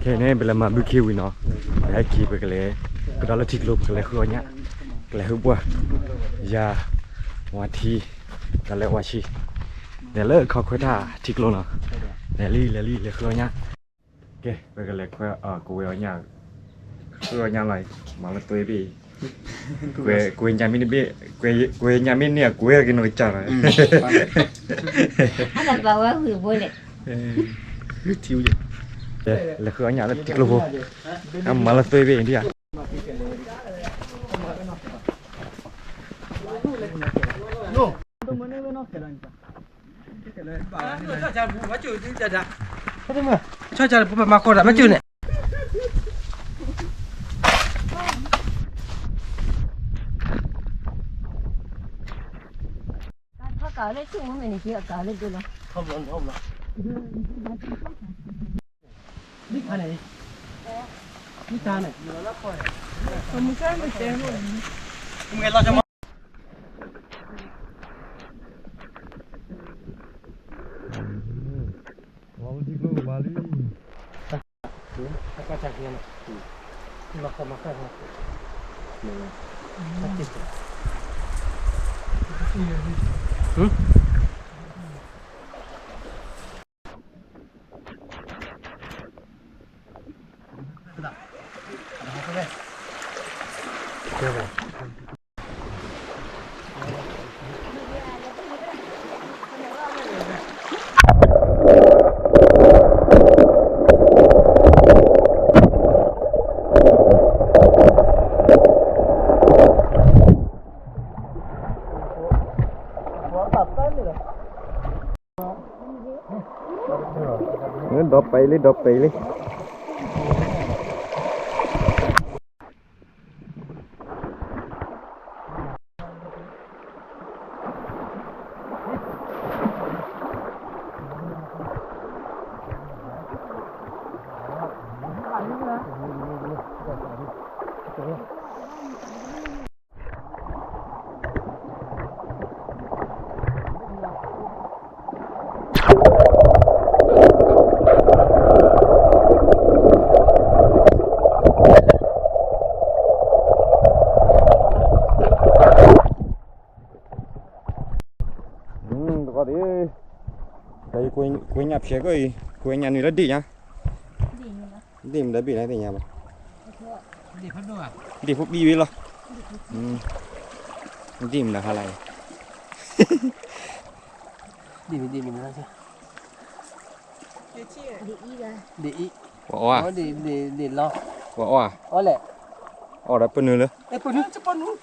ခဲအံၤန့ၣ် ပလဲၤမၤဘုခ့ဝံၤနီၤ, ပဟဲက့ၤ ပကလဲၤ ကဒီးလၢထံကျိ ပကလဲၤဃုအီၣ်ညၣ်, ကလဲၤဃုပှၢ်, ယၤ, ဝၤထံ, ဒီးလၢဝၤဆံ, လဲၤလၢခီခွဲးထၣ်ထံကျိနီၤ, လဲၤလံ လဲၤလံ လဲၤဃုအီၣ်ညၣ်, ကဲ ပကလဲၤခွဲး ကဝဲၤအီၣ်ညၣ်, ဃုအီၣ်ညၣ်လီၤ, မၤလၢသွဲဘ့ၣ်အံၤ, ကွဲညၣ်မ့ၢ်တဘ့ၣ်, ကွဲညၣ်မ့ၢ်န့ၢ်အကွဲက့ၤနီၢ်ကစၢ်လီၤ, အဝဲဝံၤဘိလဲၣ်, လဲၤဃုအီၣ်ညၣ်လၢထံကျိဖိ, အမၤလၢသွဲဘ့ၣ်အံၤဒ်ဧါ. ဒီးပံးလံ ဒီးပံးလံ တကီၢ်သ့ၣ်, ကွဲညၣ်ဖျဲးကီၢ်အံၤ, ကွဲညၣ်နုာ်လၢဒ့ၣ်ညါ, ဒ့ၣ်မတၤဘ့ၣ်လၢသ့ၣ်ညါဘၣ်, ဒ့ၣ်ဖိဘံၣ်ဝဲလီၤ, ဒ့ၣ်မတၤဟါလၢအံၤ, ဒ့ၣ်မတၤဘ့ၣ်လၢ ဒ့ၣ်အံၤ, ပှၤအီၣ်ဧါ, ဒ့ၣ်လီၤ, ပှၤအီၣ်ဧါ, အီၣ်ဒီးပနုာ်လၢ, ပနုာ်, ပနုာ်,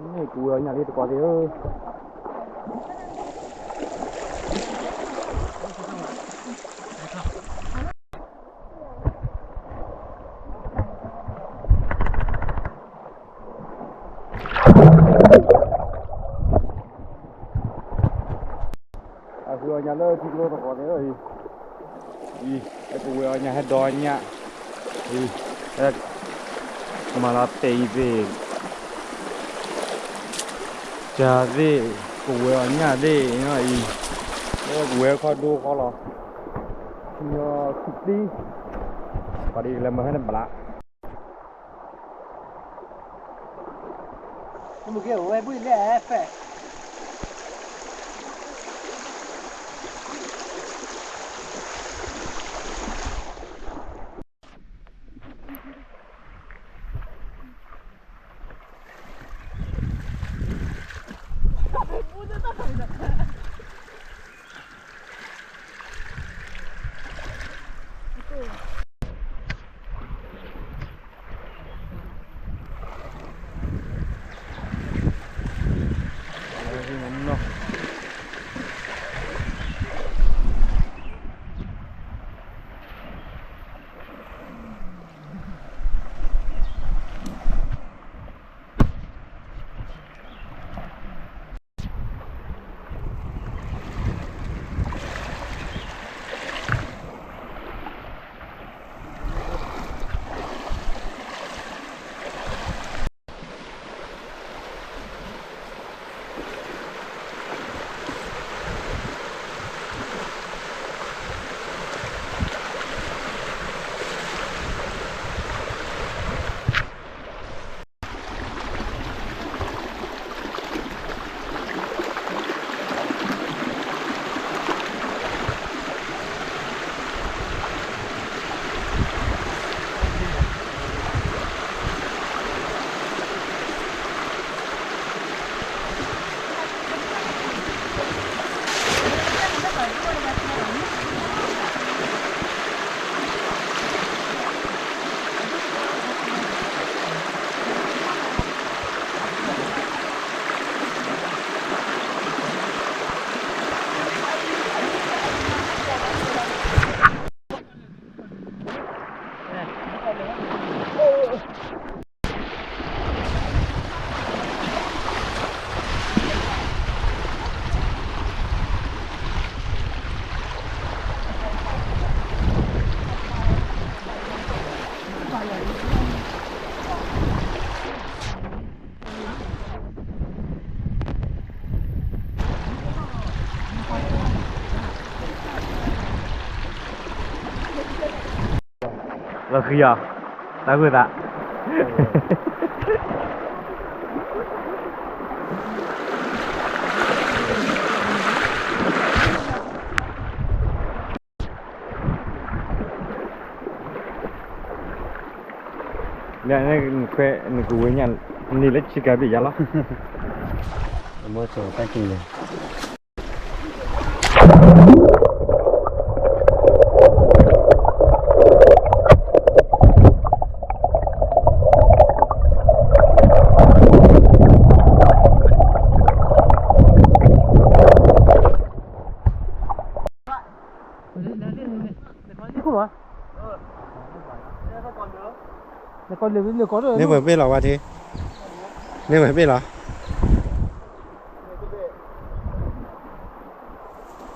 န့ၣ်ကဝဲအီၣ်ညၣ်လံတကီၢ်သ့ၣ်ဧၢ. အဃုအီၣ်ညၣ်လၢထံကျိတကီၢ်သ့ၣ်ဧၢ, အံၤ, အကဝဲၤအီၣ်ညၣ် ဟဲဒိးညၣ်, အံၤ, မၤလီၤတဲာ်အံၤသ့ၣ်, ကၢ်သ့ၣ်, ကဝဲၤအီၣ်ညၣ်သ့ၣ်အံၤ, ကဝဲၤခီဒိခီလီၤ, ခံ, ခံသံ, ပှၤဒ်လဲၤမၤဟဲန့ၣ်ဘျး မုၢ်က့ၤဝဲဘုလဲၣ်ဖဲ ဃံအီၤ, တၢ်ဂုၢ်သး လၢနခွဲနကဝဲညါ နလၢဆံကၤဘ့ၣ်ယါလီၤ. အမိၢ်ဆိးတၢ်က့ၤလဲၣ်. န့ၢ်ဝဲဘ့ၣ်လီၤဝဲထံ, န့ၢ်ဝဲဘ့ၣ်လီၤ, န့ၢ်တဘ့ၣ်. လီၤန့ၢ်ဘ့ၣ်ဧါ,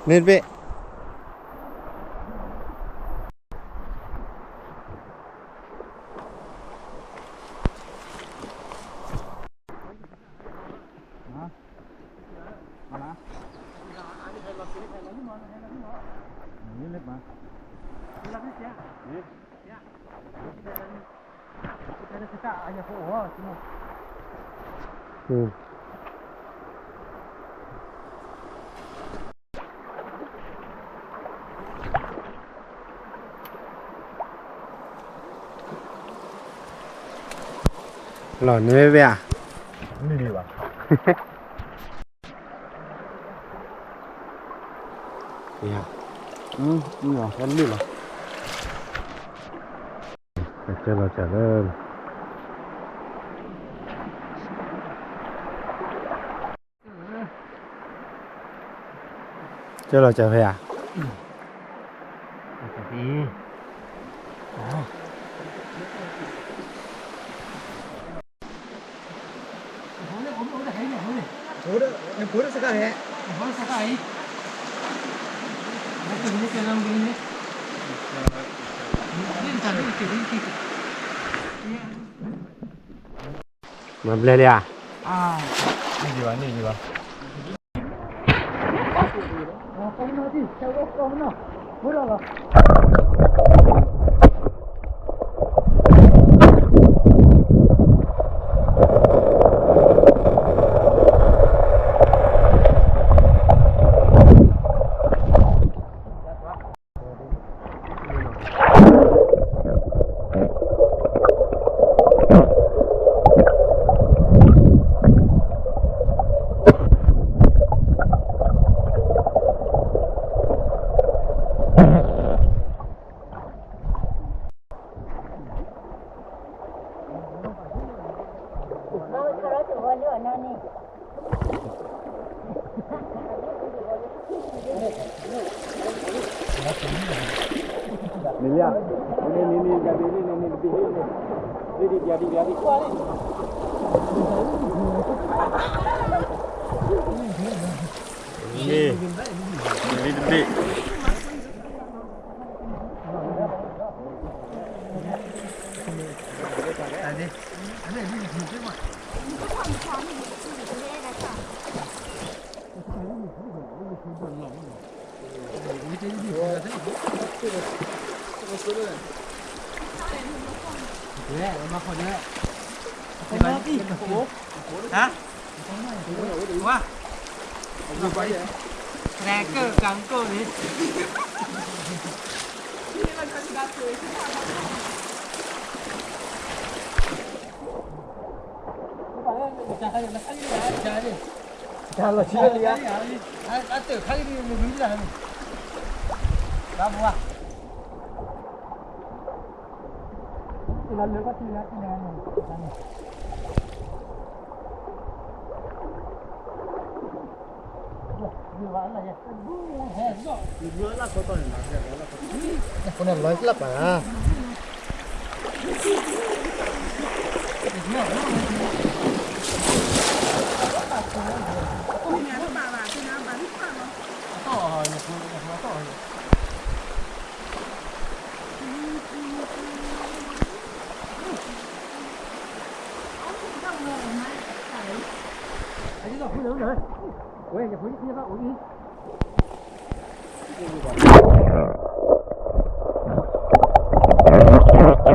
န့ၢ်ဘ့ၣ်ဘၣ်. ကဲလီၤစၢ်လၢ, ကဲလီၤစၢ်ဖဲဧါ. မၤဘျဲၣ်လံဧါ, န့ၢ်ဒံးဘၣ်, န့ၢ်ဒံးဘၣ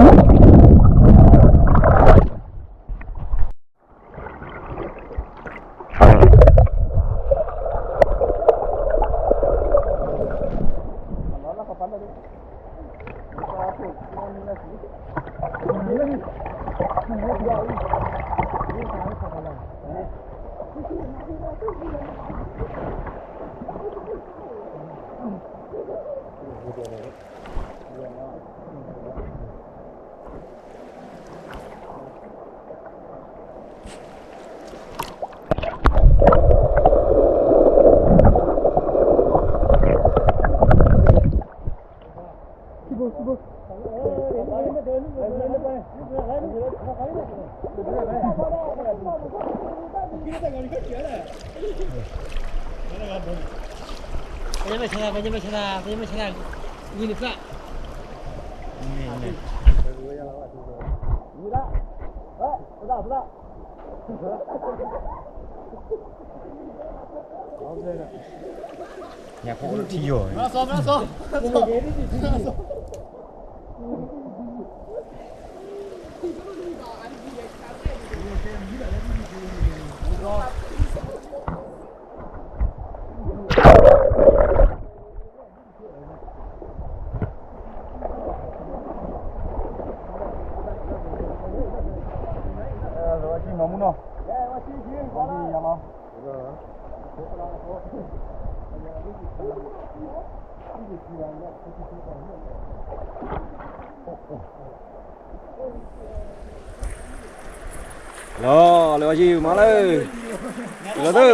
်. ပမ့ၢ်ဆါ, ပမ့ၢ်ဆါ, ပမ့ၢ်ဆါ, ဝံၤန့ၣ်ဖျၢၣ်, ဝံၤဒၣ်, ဝဲ, ဝဲဒၣ်, ဝဲဒၣ်. ညၣ်ဖိအိၣ်လၢထံယိာ်, လီၤ, လၢဝဲယံၤမၤလၢ, လီၤသု,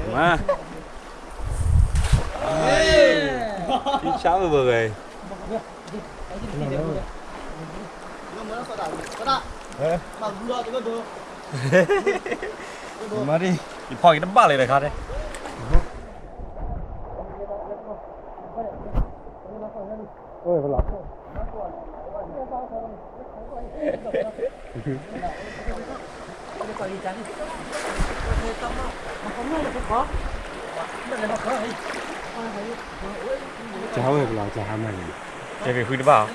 မၤ, ဖံဆါမုၢ်ဘၣ်ဂဲၤ, မၤဒ်, ယဖီၣ်က့ၤတဘၣ်လၢတခါန့ၣ်. ကဟးဝဲကလီၤ ကဟးမးန့ၣ်, က့ၤဃုတဘၣ်,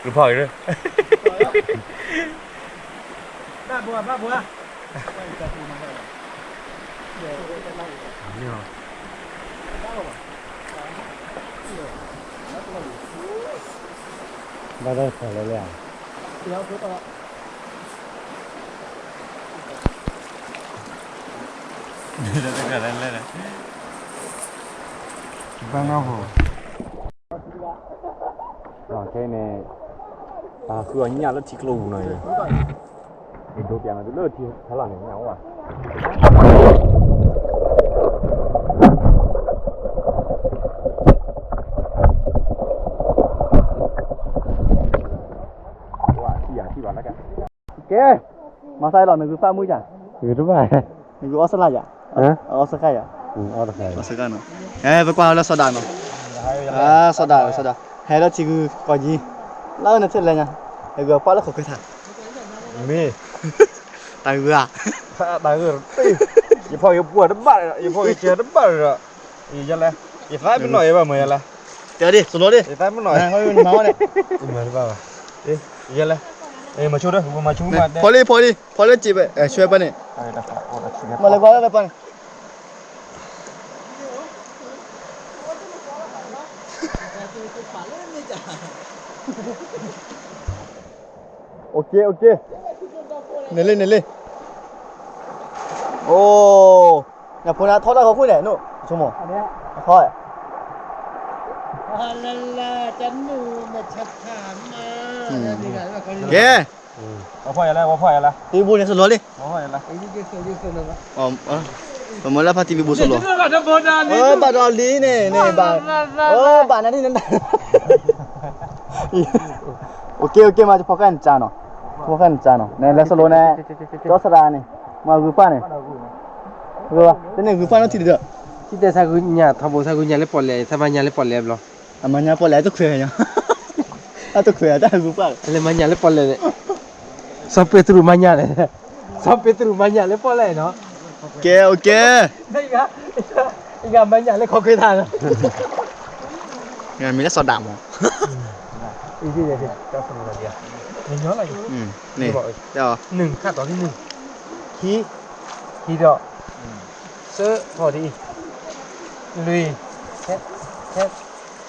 လူၤဖီၣ်က့ၤလၢ, ဘၣ်ဘှါ, ဘၣ်ဘှါ. ဘၣ်တၢ်တခါလဲၣ်လဲၣ်ဧါ, ဘၣ်နီၢ်ဟိ, ခဲအံၤန့ၣ်, ပဟးဃုအီၣ်ညၣ်လၢထံကျိပူၤနီၤ, ယဒိပျးနၤတုၤလၢထံဖီလာ်န့ၣ် ညၣ်အိၣ်ဧါ. ကဲ, မၤသးအံၤလီၤ နဂုၤဖၣ်မုၢ်ယၤ, ဂုၤတဘၣ်, နဂုၤအီၣ်စလၣ်ယၤ, အီၣ်စဃၣ်ယၤ, အီၣ်စဃၣ်နီၤ, အဲ ပကွၢ်လၢစီၤဒၤနီၤ, စီၤဒၤ, စီၤဒၤ, ဟဲလၢထံဂုၤကီၢ်ကၠံ, လၢနထံၣ်လဲၣ်ညါ, နဂုၤကွၢ်လၢခိးဃ့ထါ, မ့ၢ်, တၢ်ဂုၤဧါ, တၢ်ဂုၤ, ယဖီၣ်ယပှၢ်တဘၣ်, ယဖီၣ်ယကဲတဘၣ်ဒီး, ယလဲၤ, ယသးပ့ၤနီၣ်ယဘၣ်မ့ၢ်ယလဲၤ, တဲဒ် စလိဒ်, ယသးပ့ၤနီၣ်ယဘၣ်, ယလဲၤ, မၤဆိဒီး မၤဆိမး, ဖီလံ ဖီလံ ဖီလံစံးဘၣ် ဆွဲပၢ်န့ၣ်, မၤလၢကွၢ်လၢပၢ်န့ၣ်. အိၣ်က့ အိၣ်က့, န့ၣ်လံန့ၣ်လံ, အိ, ညၣ်ဖိနၤထီတၢ်ဂီၤခိၣ်န့ၣ် ဆိကမိၣ်, ထီ, ကဲ, ဝဲဖီၣ်ယၤလၢ ဝဲဖီၣ်ယၤလၢ, တံၤဘိန့ၣ်စလိလံ, ပမၤလၢဖါတံၤဘိစလိ, ဘၣ်ဒီးလံန့ၣ်န့ၣ်ဘၣ်, ဘၣ်နၤန့ၣ်, အိၣ်က့ အိၣ်က့ မၤဖီၣ်ဃာ်နကၢ်နီၤ, ဖီၣ်ဃာ်နကၢ်နီၤ နလဲၤစလိန့ၣ်, ကၠီသရၣ်န့ၣ်, မၤဂုၤဖၣ်န့ၣ်, တန့ၢ်ဂုၤဖၣ်နီတထံၣ်ဒီး, ထံၣ်တဲသးဂုၤညၣ်ထီဘိ သးဂုၤညၣ်လၢပီၣ်လဲၣ် သးမၤညၣ်လၢပီၣ်လဲၣ်ဘျီ, အမၤညၣ်ပီၣ်လဲၣ် အတခွဲးညါ, အတခွဲးတၢ်ဂုၤဖၣ်, လဲၤမၤညၣ်လၢပီၣ်လဲၣ်န့ၣ်, စီၤပ့းတရူးမၤညၣ်န့ၣ်, စီၤပ့းတရူးမၤညၣ်လၢပီၣ်လဲၣ်နီၤ, ကဲ အိၣ်က့, ယဂၤမၤညၣ်လၢခီခွဲးထါနီၤ, မ့ၢ်လၢစီၤဒၤမး, နံၤ, နံၤ, ခံ, ခံဒီး, သၢ, ဖီၣ်ဒ်အံၤ, လွံၢ်, ဟဲ, ဟဲ,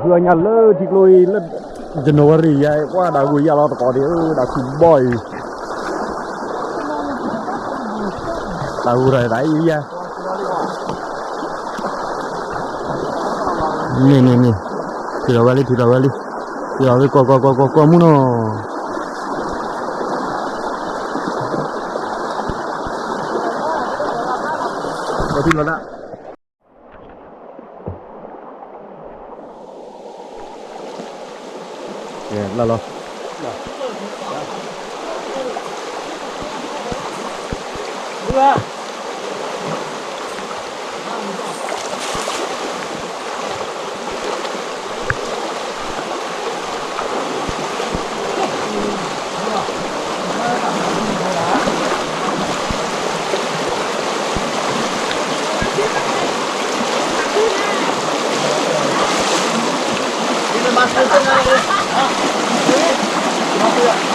ဃုအီၣ်ညၣ်လၢထံကျိအံၤလၢ January ယၤ ပှၤဒၣ်ဂိၢ်ယၢ်လီၤတကိးဒံးဧၢ ဒၣ်ခုဘီအံၤ တၢ်ဂိၢ်တၢ်အံၤယၤ န့ၣ်န့ၣ်န့ၣ် ထုးထီၣ်ဝဲလံ ထုးထီၣ်ဝဲလံ ထုးထီၣ်ဝဲကီၢ်ကီၢ်ကီၢ်ကီၢ်ကီၢ်မူနီၤ ကီၢ်ထံလီၤဒၣ်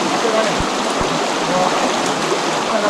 ကဲ လၢလီၤ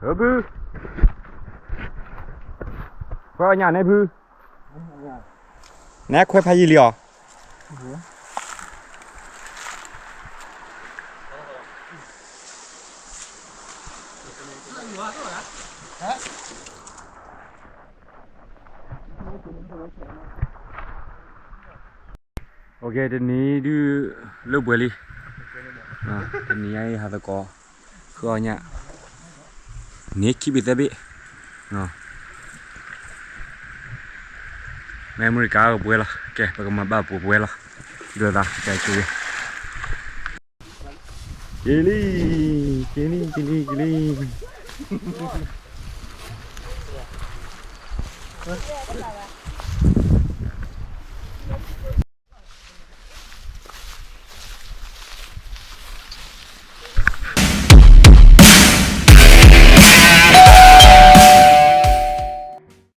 ဖု ခွဲးအီၣ်ညၣ်န့ၣ်ဖု, နခွဲးဖးယံာ်လံအီၤ. တနံၤဒုးလၢပှဲၤလံ, တနံၤညါအံၤဟးသကိး ဃုအီၣ်ညၣ်, န့ၢ်ခံဘ့ၣ်သၢဘ့ၣ်, မ့ၢ်အမဲရကၤကပှဲၤလီၤ, ကဲ ပကမၤဘၣ်ပှဲၤပှဲၤလီၤ, ဒ်သိးသး ကဲဆိၣ်ဂ့ၤ က့ၤလံ, က့ၤလံ က့ၤလံ က့ၤလံ.